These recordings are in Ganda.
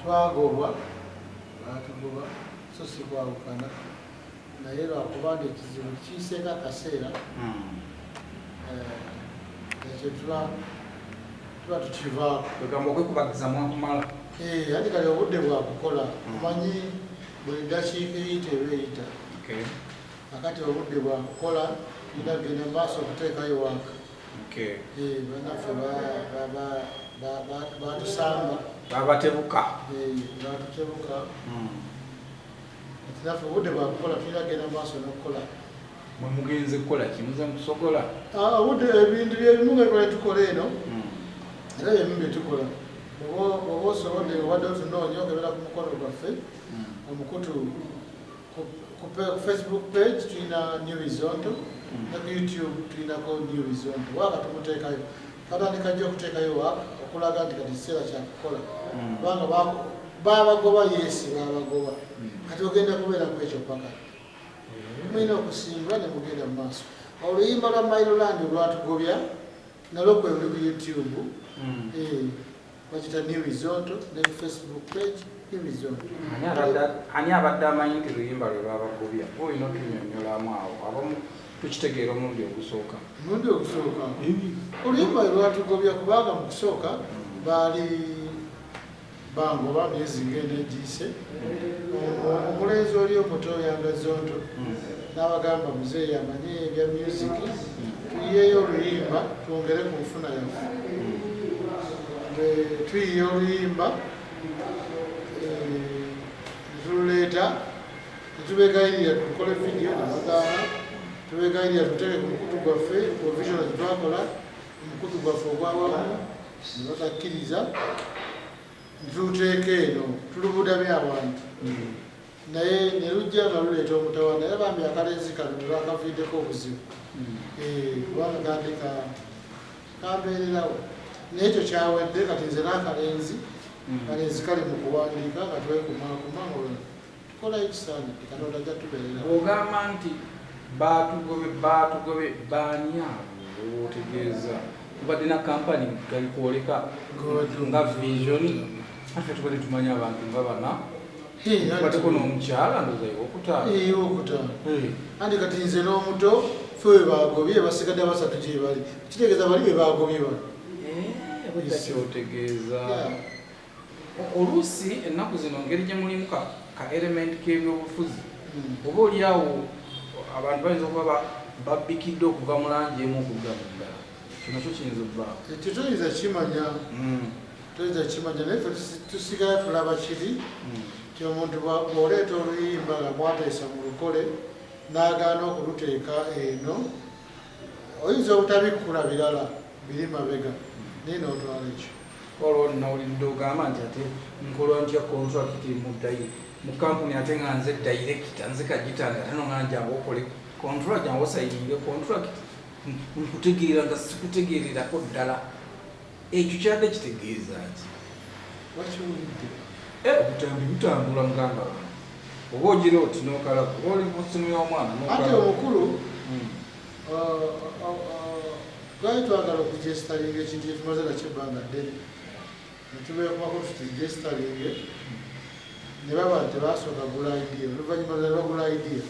Twagobwa, baatugoba, so si kwawukana, naye lwakuba nti ekizibu kiyiseeko akaseera. Ekyo tuba tukivaako. Kwegamba okwekubagiza mwakumala. Ati kati obudde bwakukola. Omanyi buli ddakiika eyita eba eyita. Akati obudde bwakukola, tulina kugenda mu maaso okuteekayo waaka. Bannaffe batusamba. Babatebuka. Batutebuka. Ati naffe obudde bwakukola, tulina kugenda mu maaso n'okukola. Mwe mugenze kukola ki? Muze mukusogola? Ah, obudde ebintu byebimu nga twali tukola eno, era byebimu bye tukola. Bw'oba osobodde, obadde otunoonya, okebera ku mukono gwaffe omukutu ku Facebook page tulina New Bizonto, ne ku YouTube tulinako New Bizonto. Waaka tumuteekayo, twatandika jjo okuteekayo waaka okulaga nti kati kiseera kyakukola, kubanga babagoba. Yes, babagoba. Kati ogenda kubeera ku ekyo paka mulina okusimbula ne mugenda mu maaso. Oluyimba lwa Mailoland olwatugobya nalwo kwe luli ku YouTube. Bakita New Bizonto, ne ku Facebook page New Bizonto. Ani abadde amanyi nti luyimba lwe babagobya? Oba olina otunyonnyolamu awo, abamu tukitegeera omulundi ogusooka. Omulundi ogusooka, oluyimba lwe lwatugobya kubanga mu kusooka baali bangoba myezi ng'ena egiyise. Omulenzi oli omuto Yanga Zonto n'abagamba, "Muzeeyi amanyi ebya music, tuyiyeyo oluyimba twongere ku nfuna yaffe." Bwe tuyiye oluyimba, netululeeta, netubegayirira tukole vidiyo, nebagaana. Tubegayirira tuteeke ku mukutu gwaffe provisional gyetwakola, omukutu gwaffe ogwawamu, nebatakkiriza. Ntuluteeka eno, tulubudamye abantu, naye ne lujja nga luleeta omutawaana. Era bambi akalenzi kano ne bakaviiddeko obuzibu. Kubanga kandi kambeererawo, naye ekyo kyawedde. Kati nze n'akalenzi, kalenzi kali mu kuwandiika nga twekumaakuma nga tukolayo ekisaanidde. Katonda ajja tubeererawo. Bw'ogamba nti baatugobe, baatugobe baani abo otegeeza? Tubadde na kampani galikwoleka nga Vision, ate tubadde tumanyi abantu nga bana, tubaddeko n'omukyala, ndowooza yewokutaano. Eyokutaano. Anti kati nze n'omuto fe we bagobye, basigadde abasatu gye bali. Kitegeeza bali be bagobye bano. Obadde kyotegeeza. Oluusi ennaku zino ngeri gye mulimu ka element k'ebyobufuzi, oba oli awo abantu bayinza okuba babbikidde okuva mu langi emu okudda mu ndala. Kino kyo kiyinza okubaawo. Ekyo toyinza kimanya, toyinza kimanya, naye ffe tusigala tulaba kiri ti omuntu bw'oleeta oluyimba nga mwateesa mu lukole n'agaana okuluteeka eno, oyinza obutabikkula birala biri mabega, naye n'otwala ekyo. Waliwo nawulidde ogamba nti ate nkola ntya contract mu kampuni, ate nga nze director, nze kagitanda, ate nonga jangu okole contract, jangu osayininge contract, nkutegeera nga sikutegeererako ddala. Ekyo kyadde kitegeeza ki? Wakiwulidde? Obutambi butambula, muganda wange. Oba ogira oti n'okalaba, oba oli mu ssimu y'omwana Anti n'okalaba. omukulu, twali twagala okuregisteringa ekintu kyetumaze nakyo ebbanga ddene, netubeekumako tukiregisteringe, ne baba tebasooka gula idea. Oluvannyuma ne bagula idea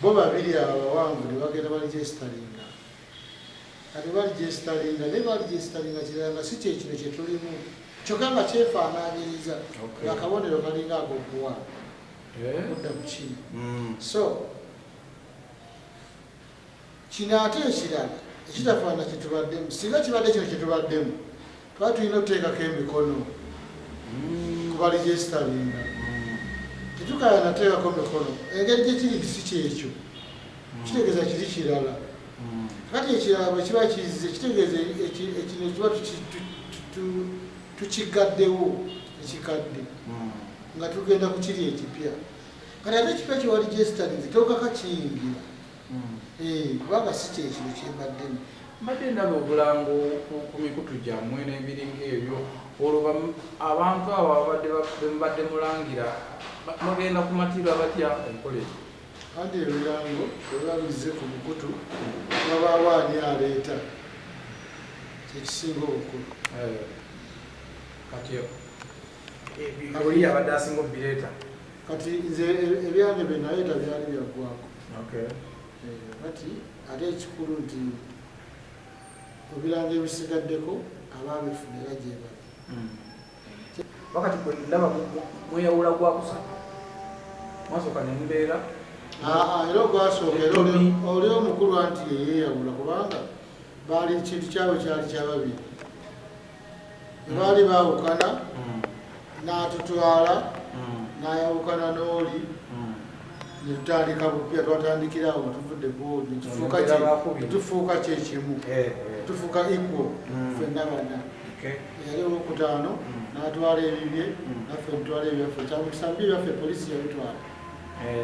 bo babiri abo abawanvu, ne bagenda baregisteringa. Kati baregisteringa, naye baregisteringa kirala nga si kyekino kyetulimu, kyokka nga kyefaanaanyiriza, ng'akabonero kalinga ag'okuwa kudda ku kino. So kino ate ekirala ekitafaanana kyetubaddemu, singa kibadde kino kyetubaddemu, twali tulina okuteekako emikono ku baregisteringa. Tetukaya nateekako mikono, engeri gyekiri nti si kyekyo, kitegeeza kiri kirala. Kati ekirala bwe kiba kizze, kitegeeza ekino kiba tukigaddewo ekikadde, nga tugenda ku kiri ekipya. Kati ate ekipya kyewaregisterinze tokaka kiyingira. Kubanga si kyekino kyembaddemu. Mbadde ndaba obulango ku mikutu gyammwe n'ebiringa ebyo. Olwo abantu abo ababadde bemubadde mulangira bagenda kumatira batya enkola eyo? Anti ebirango bwe bizze ku mukutu, wabaawo ani aleeta, kyekisinga obukulu. Kati Oli abadde asinga obireeta. Kati nze ebyange bye naleeta byali byaggwako. Kati ate ekikulu nti ebiranga ebisigaddeko abaabifuna era gye bali. Wakati gwe ndaba mweyawula gwakusatu, mwasooka ne mubeera Era ogwasooka era oli omukulu anti yeyeeyawula, kubanga baali kintu kyabwe kyali kyababiri, baali baawukana, n'atutwala n'ayawukana n'oli, netutandika bupya. Twatandikira awo tuvudde ku netufuuka kyekimu, tufuuka equal ffenna bana. Yali owokutaano n'atwala ebibye, naffe ntwala ebyaffe. Kyamukisa mbi ebyaffe polisi yabitwala,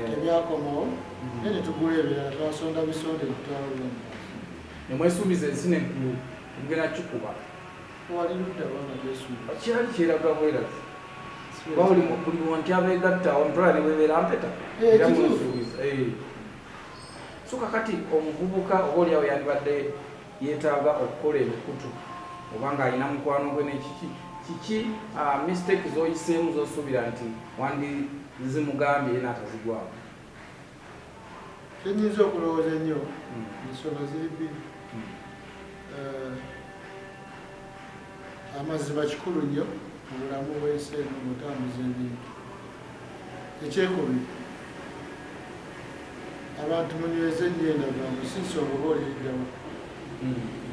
tebyakomawo, naye netugula ebirala, twasonda bisonde netutwala obulamu. Nemwesuubiza ensi neggulu mugenda kikuba. Wali ludda banga twesuubiza? Kyali kyeraga bwerazi, kuba buli muntu abeegatta omutwala ne bwebeera mpeta era mwesuubiza. So kakati omuvubuka oba oliawo yandibadde yeetaaga okukola emikutu oba ng'alina mukwano gwe nekiki kiki, mistake z'oyiseemu z'osuubira nti wandizimugambye ye n'atazigwamu? Kyenyinza okulowooza ennyo, ensonga ziri bbiri. Amazima kikulu nnyo mu bulamu bw'ensi eno ng'otambuza ebintu. Ekyekubiri, abantu munyweze nnyo endagaano. Si nsonga oba oliriddawa,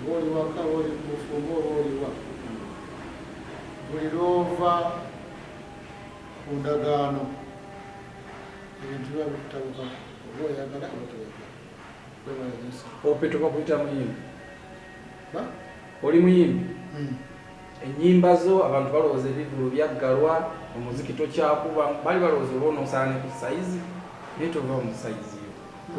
oba oli waka, oba oli ku bufumbo, oba oliwa, buli lwova ku ndagaano ebintu biba bikutabukako, oba oyagala oba toyagala. Webale nnyo. Opeto bakuyita muyimbi, oli muyimbi. Ennyimba zo abantu balowooza ebivvulu byaggalwa, omuziki tokyakuba, bali balowooza oba onoosaana ne ku sayizi, naye tova mu sayizi yo.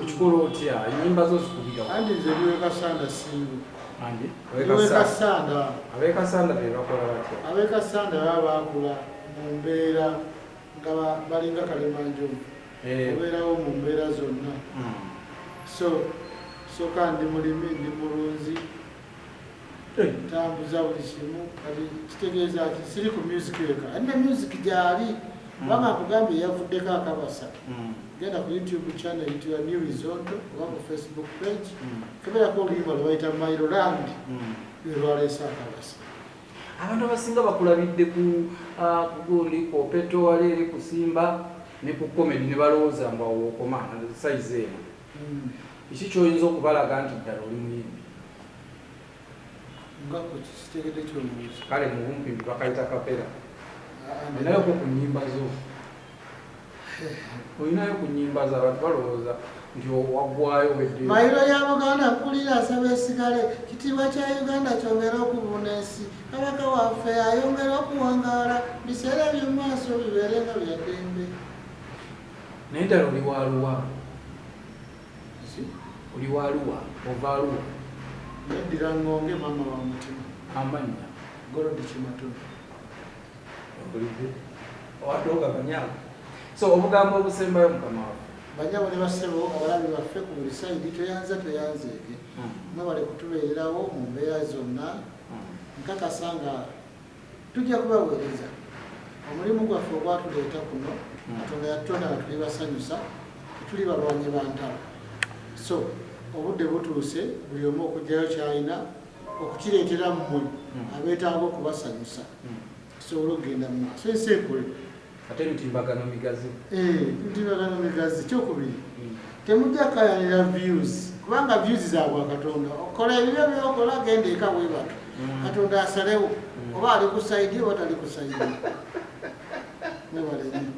Okikola otya? Ennyimba zo zikubira? Anti nze ndiwekasanda singo. Andi? Ndiwekasanda. Abekasanda be bakola batya? Abekasanda baba bakula mu mbeera nga balinga kalemanjovu, obeerawo mu mbeera zonna. So soka ndi mulimi, ndi mulunzi, ntambuza buli kimu. Kati kitegeeza ki? Siri ku music yeka, ate ne music gyali, kubanga nkugambye yavuddeko akabasa. Genda ku YouTube channel eyitibwa New Risotto oba ku Facebook page, keberako oluyimba lwe bayita Mairoland, lwe lwaleese akabasa. Abantu abasinga bakulabidde ku gundi ku Opeto wali eri kusimba ne ku comedy, ne balowooza mbu awo okoma sayizi eno. Kiki kyoyinza okubalaga nti ddala oli muyimbi? Nga kukitegedde kyobuuza. Kale mu bumpimpi bakayita kapera. Olinayo ku nnyimba zo, olinayo ku nnyimba zo, abantu balowooza nti waggwayo wedde. Mayiro ya Buganda nkulira, asaba esigale, kitiibwa kya Uganda kyongere okubuna ensi, kabaka waffe ayongere okuwangaala, biseera by'omumaaso bibeere nga bya ddembe. Naye ddala oli waluwa? Oli waluwa, ova aluwa? Neddira ngonge, maama wa mutima. Amannya? Golodi Kimatono. Olidde owadde ogamanyaako. So obugambo obusembayo, mukama waffe? Banyabo ne bassebo abalabi baffe ku buli side, tweyanza, tweyanzeege, mwebale kutubeererawo mu mbeera zonna. Nkakasa nga tujja kubaweereza omulimu gwaffe ogwatuleeta kuno. Katonda yatutonda nga tuli basanyusa, tetuli balwanyi ba ntalo. So obudde butuuse buli omu okugjayo kyalina okukireetera mmwe abeetaaga okubasanyusa, tusobole okugenda mu maaso, ensi ekule. Ate emitimbagano migazi. Emitimbagano migazi. Kyokubiri, temujja kukayanira views, kubanga views zaabwa Katonda. Okola ebibyo byokola, genda eka bwebato, Katonda asalewo oba ali ku side oba tali ku side. Mwebale nnyo.